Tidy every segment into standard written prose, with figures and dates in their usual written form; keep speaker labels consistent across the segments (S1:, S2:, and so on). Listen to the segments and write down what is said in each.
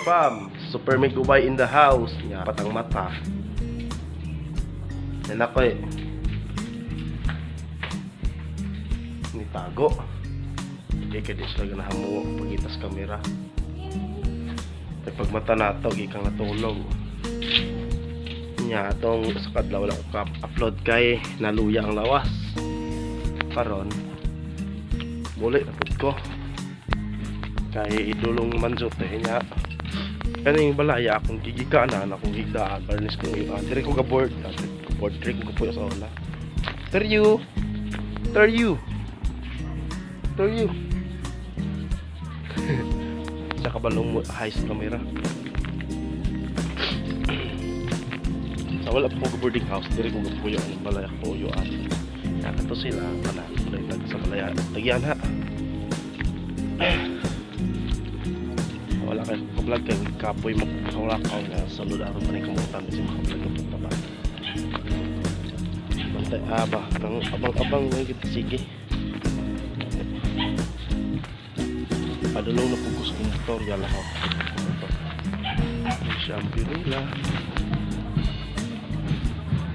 S1: fam. Super Migubay in the house. Nya patang mata. Yan ako eh. Ni tago. Hindi kay di sila ganahan mo pagitas kamera. Kay pag mata nato gikang natulog. Nya atong sa kadlaw wala ko ka-upload kay naluya ang lawas. Karon muli na pud ko kay dulong manjot eh nya kaning balaya akong gigikanan, akong higdaan barnis ko diri ko ga-board, diri ko board, diri ko gapuyo sa una. Teryu, teryu, teryu sa kabalong mo high sa camera sa wala pa ko boarding house, diri ko gapuyo ang balaya ko uyuan. Nakato sila kana kulay nag sa balaya tagyan ha. Wala kay ka-vlog kay kapoy mo kaulakaw nga sulod aron pa ni kamutan kasi maka-vlog ang punta ba. Bantay aba kang abang-abang nga gid sige. Padulong na pugos kong motor yala ko. Motor. Siya ang nila.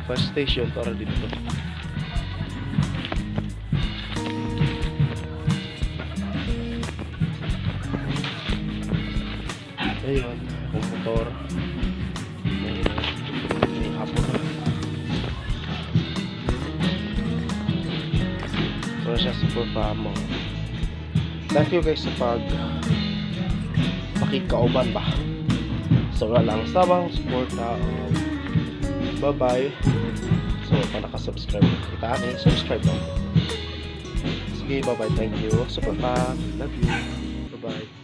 S1: First station para dito. Ayun, akong motor. May hapon na. So siya super famo. Thank you guys sa pag pakikauban ba. So wala lang sabang suporta. Bye bye. So kung naka-subscribe kita ani, subscribe lang. Sige, bye bye. Thank you. Super fam. Love you. Bye bye.